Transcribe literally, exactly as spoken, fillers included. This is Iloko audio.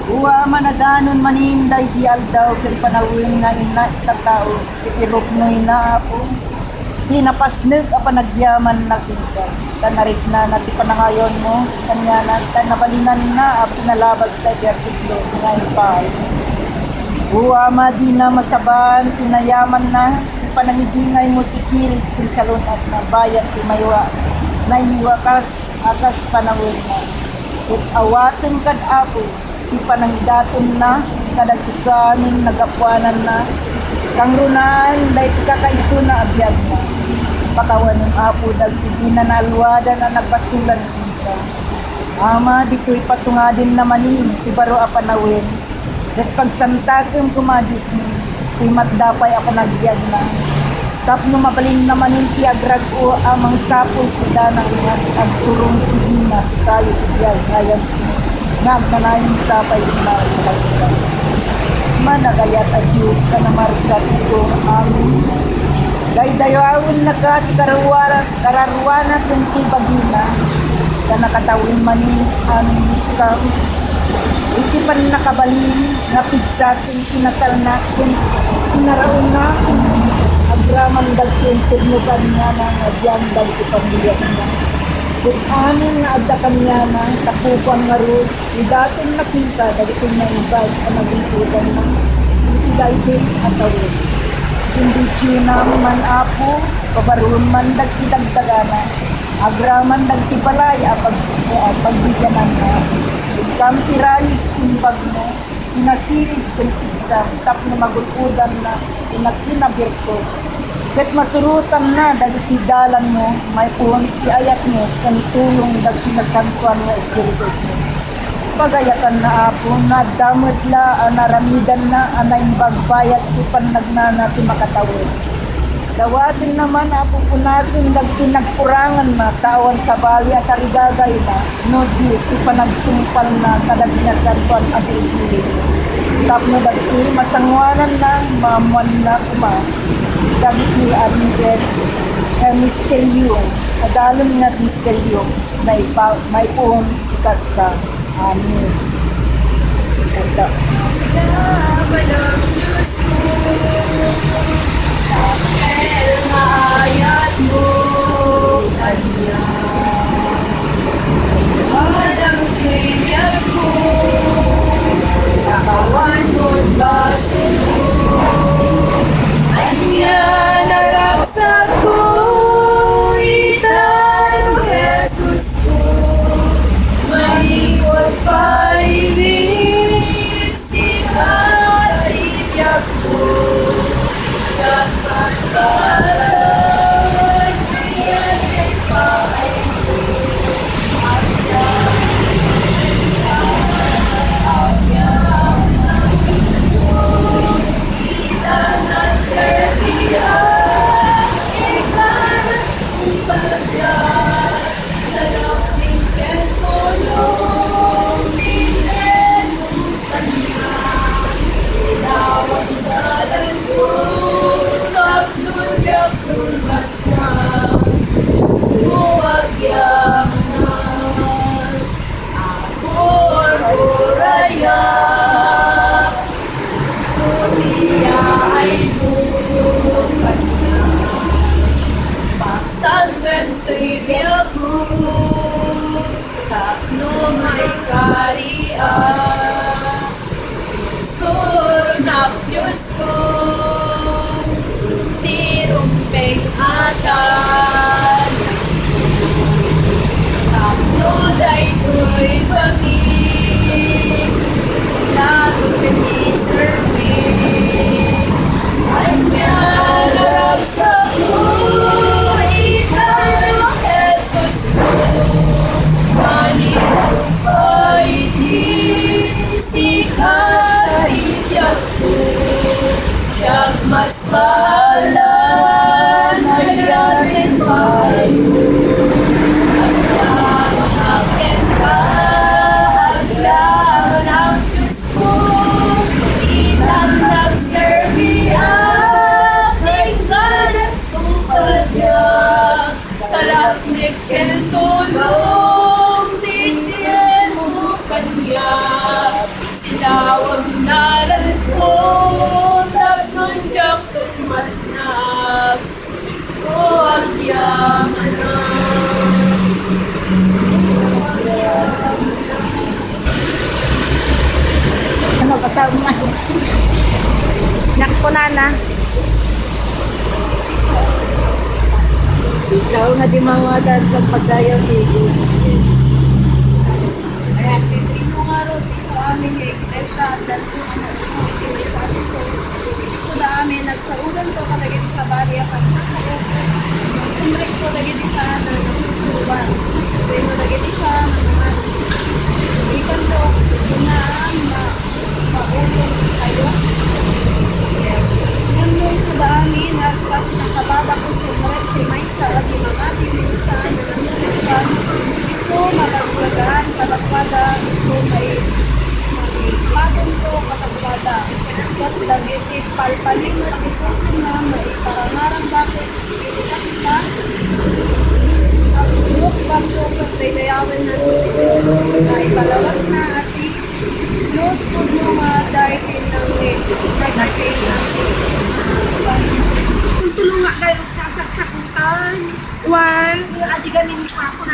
O Ama, nadanon manin daydi aldaw ken panawen nga innak a tao, iti ruknoyna, Apo, ti napasnek a panagyamanna kenka, ta nariknana ti panangayonmo kaniana, ta nabalinanna a pinalabas daydi asiglo nga impaay. O Ama, dina masabaan ti nayamanna, ti panangibingaymo ti kirid ken salun-atna, bayat ti maywa-, naiwakas a kas panawenna. Ket awaten kad Apo ti panangidatonna kadagiti amin nagapuananna, kangrunaan daydi kakaisuna a biagna. Pakawanem, Apo, dagiti dina naaluadan a nagbasolan kenka. Ama, ditoy pasungadenna manin ti baro a panawen, ket pagsantakem koma, Diosmi, ti matda pay a panagbiagna, tapno mabalinna manen ti agrag-o a mangsapul ti danang nga agturong ti dina kayo ti biag nga ayan nga agnanayon sapay ti maikasda. Managayat a Dios a namarsa isu amin, daydayawennaka ti kararuara-, kararuana ken ti bagina, ta nakatawen manen amin iti pannakabalin nga pigsa ken kinatalna ken kinaraonna ken agraman dagiti inted no kaniana nga agyan dagiti pamiliasna. Ket amin nga adda kaniana, tapupan ngarud, idatonna kenka dagiti naimbag a nagulgodanna iti daytoy a tawen. Bendisionam man, Apo, pabaroem man dagiti dagdagana, agraman dagiti balay a pag-, a pagbigananna. Inkam ti ranis ti imbagmo, ti nasirig ken pigsam tapno magul-odanna ti nakinabirdut, ket masurotanna dagiti dalanmo maipuon ti ayatmo ken tulong dagiti nasantoan nga espiritusmo. Pagayatanna, Apo, nga adda met la a naramidanna a naimbag bayat ti pannagnana ti makatawen. Dawatenna man a pupunasen dagiti nagkuranganna, ta awan sabali a tarigagayna no di ti panagtungpalna kadagiti nasantoan a bilbilin. Tapno dagiti masangoananna, maammoanna koma dagiti aripen a misterio, adalem nga misterio, maipa-, maipuon ti kasta. Amen. Kanta. Amen. Dapel nga ayatmo kaniak. Adang ti biagko, nakawan mo basol ko. Ania naragsak ko, ita no Jesus ko, manipud pay ni Sika ti biagko, ket mas bahala Santen ti biagko, tapno maikariak. Suronak, Diosko, ti rumbeng a talianko. Tapno daytoy bagi, daytoy ni serbi. Ania naragsak ko, ita no Jesus ko, manipud pay ni Sika ti biagko, diak mas bahala, nayaten pay. Agyaman kenka, agyaman, Diosko, Ano, basta man. Nakpo, nana. Isaw nga di mawatan sa pagdayaw ti Diyos. Kaya, pitrino nga ro, ti sa amin nga iglesia, at dagiti nga maumo, ti maysa a disso. Iti isuda amin, nagsaodanto kadagiti sabali a pagsasao, ket sumrekto dagiti saan a nasusuroan. Wenno dagiti saan a nangan. Ikanto, kuna, ma-, maulong kayo. Ngem no isuda amin, agkas nakababa ket sumrek ti maysa a di mamati wenno saan a nasusuroan, isu madagdagaan kadakuada, isu mai-, maipadonto kadakuada. Ket dagiti palpalimed ti susunna, maiparangarangda ket iti kasta, agbukbakto ket daydayawennanto ti Dios. Maipalawagna a ti Dios pudno nga adda iti langit, nagkakainang. Tulong nga kayo sa saksakutan. One. Adi kami ni Papa.